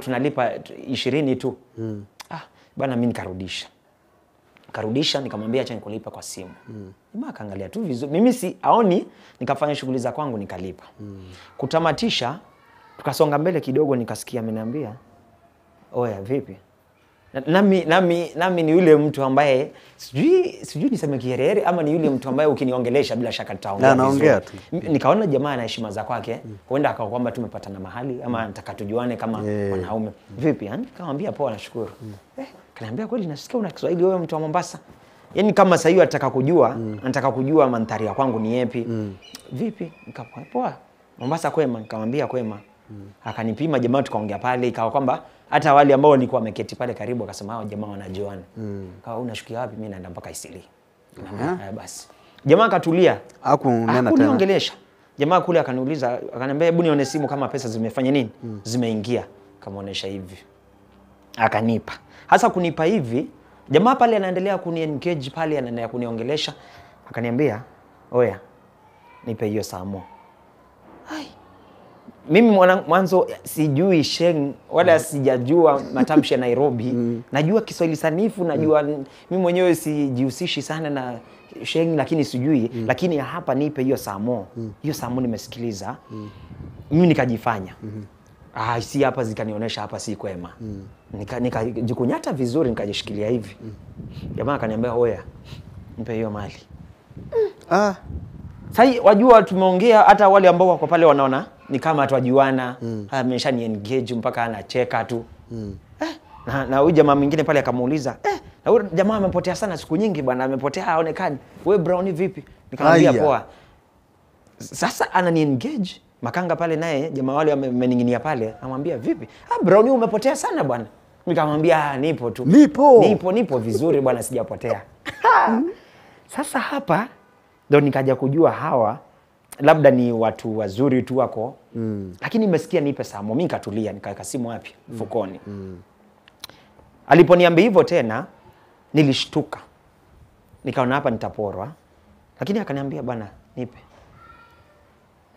Tunalipa 20 tu. Bana mimi nikarudisha. Karudisha nikamwambia acha nikulipa kwa simu. Jamaa akaangalia tu vizuri. Mimi si aoni, nikafanya shughuli za kwangu nikalipa. Kutamatisha tukasonga mbele kidogo nikasikia ameniambia, "Oya vipi?" Nami ni yule mtu ambaye sijui niseme kiherehere ama ni yule mtu ambaye ukiniongelesha bila shaka nitaongea. Naongea tu. Nikaona jamaa ana heshima za kwake, huenda akawa kwamba tumepatana mahali ama nataka tujuane kama wanaume. Vipi? Yani nikamwambia poa, nashukuru. Kaniambia kweli nasikia una Kiswahili wewe mtu wa Mombasa. Yaani kama sasa hiyo anataka kujua mandhari ya kwangu ni yapi. Vipi? Nikamwambia poa. Mombasa kwema, nikamwambia kwema. Akanipima jamaa tukaongea pale, ikawa kwamba hata wale ambao walikuwa wameketi pale karibu akasema hao jamaa wanajuana. Kawa unashukia wapi? Mimi naenda mpaka Isili. Basi. Jamaa akatulia. Hakunena tena. Hakuniongelesha. Jamaa kule akaniuliza, akaniambia hebu nione simu kama pesa zimefanya nini? Zimeingia. Kamuonesha hivi. Akanipa. Hasa kunipa hivi, jamaa pale anaendelea kuni-engage pale, anaendelea kuniongelesha. Akaniambia, "Oya, nipe hiyo samo." Ai. Mimi mwanzo sijui Sheng wala sijajua matamshi ya Nairobi. Najua Kiswahili sanifu, najua mimi mwenyewe sijihusishi sana na Sheng lakini sijui, lakini hapa nipe hiyo samo. Hiyo samo nimesikiliza. Mimi nikajifanya. Si hapa zikanionyesha hapa si kwema. Nikajikunyata vizuri nikajishikilia hivi. Jamaa akaniambia, "Oya, nipe hiyo mali." Sasa wajua tumeongea, hata wale ambao wako pale wanaona ni kama hatujuana. Ameshani engage mpaka anacheka tu. Na huyu jamaa mwingine pale akamuuliza, na huyu jamaa amepotea sana siku nyingi bwana, amepotea haonekani. Wewe Brownie vipi? Nikamwambia poa. Sasa anani engage makanga pale naye jamaa wale wameninginia pale, anamwambia vipi? Brownie umepotea sana bwana. Nikamwambia nipo tu. Nipo vizuri bwana, sijapotea. Sasa hapa ndio nikaja kujua hawa labda ni watu wazuri tu wako. Lakini nimesikia nipe samo, mimi nikatulia nikaweka simu wapi? Mfukoni. Aliponiambia hivyo tena nilishtuka. Nikaona hapa nitaporwa. Lakini akaniambia bwana nipe.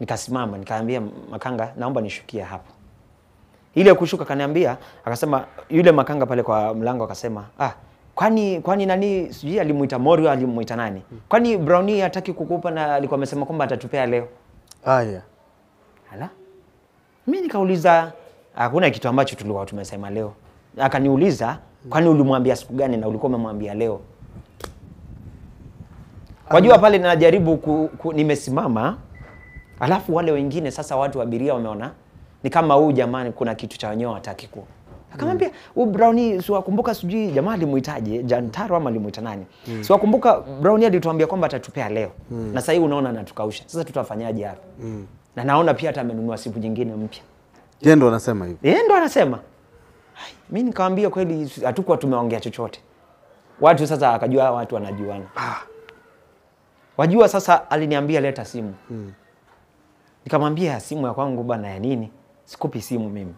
Nikasimama nikaambia makanga naomba nishukie hapo. Ile kushuka akaniambia, akasema yule makanga pale kwa mlango akasema, kwani nani sijui alimuita Morio alimuita nani? Kwani Brownie hataki kukupa na alikuwa amesema kwamba atatupea leo. Haya. Hala? Mimi nikauliza hakuna kitu ambacho tulikuwa tumesema leo. Akaniuliza kwani ulimwambia siku gani na ulikuwa umemwambia leo? Wajua pale najaribu nimesimama, alafu wale wengine sasa watu abiria wameona ni kama huyu jamani kuna kitu cha wenyewe hataki ku. Akamwambia huyu Brownie siwakumbuka sijui jamaa alimuitaje, Jantaro ama alimuita nani? Siwakumbuka Brownie alituambia kwamba atatupea leo. Na sasa hivi unaona anatukausha. Sasa tutafanyaje hapa? Na naona pia hata amenunua simu nyingine mpya. Yeye ndo anasema hivyo. Yeye ndo anasema. Mimi nikamwambia kweli hatukuwa tumeongea chochote. Watu sasa akajua watu wanajuana. Wajua sasa aliniambia leta simu. Nikamwambia simu ya kwangu bana ya nini? Sikupi simu mimi.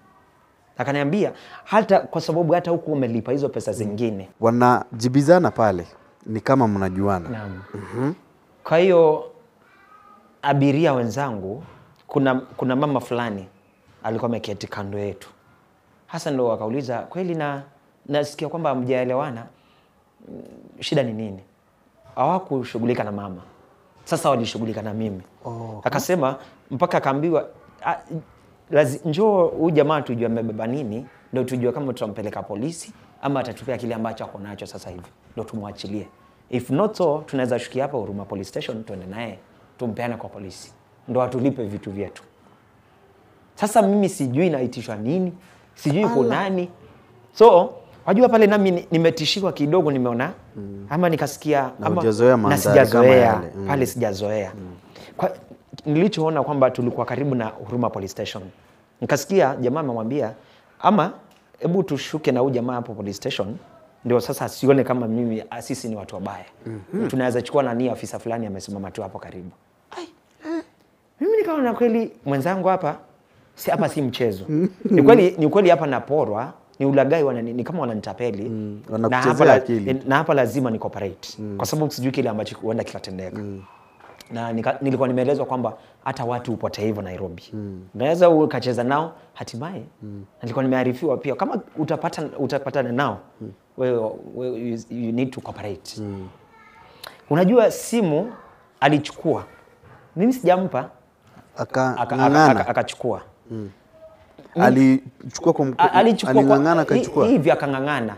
Akaniambia hata kwa sababu hata huku umelipa hizo pesa zingine. Wanajibizana pale ni kama mnajuana. Naam. Kwa hiyo abiria wenzangu, kuna mama fulani alikuwa ameketi kando yetu. Hasa ndo wakauliza kweli na nasikia kwamba hamjaelewana, shida ni nini? Hawakushughulika na mama. Sasa walishughulika na mimi. Akasema mpaka akaambiwa njoo huyu jamaa tujue amebeba nini, ndio tujue kama tutampeleka polisi ama atatupea kile ambacho ako nacho sasa hivi, ndio tumwachilie. If not so, tunaweza shukia hapa Huruma Police Station tuende naye tumpeane kwa polisi, ndio atulipe vitu vyetu. Sasa mimi sijui naitishwa nini, sijui kwa nani. So wajua pale nami nimetishiwa kidogo, nimeona ama nikasikia ama na sijazoea pale, sijazoea. Kwa nilichoona kwamba tulikuwa karibu na Huruma Police Station. Nikasikia jamaa amemwambia ama hebu tushuke na huyu jamaa hapo police station, ndio sasa asione kama mimi sisi ni watu wabaya. Tunaweza chukua nani afisa fulani amesimama tu hapo karibu. Ai. Mimi nikaona kweli mwenzangu hapa si hapa si mchezo. Ni kweli hapa naporwa, ni ulagai, ni kama wananitapeli. Na hapa lazima ni cooperate. Kwa sababu sijui kile ambacho huenda kikatendeka. Na nilikuwa nimeelezwa kwamba hata watu hupotea hivyo Nairobi. Unaweza ukacheza nao hatimaye. Nilikuwa nimearifiwa pia kama utapatana nao, wewe you need to cooperate. Unajua simu alichukua. Mimi sijampa. Akachukua. Alichukua kwa aling'ang'ana akachukua. Hivi akang'ang'ana.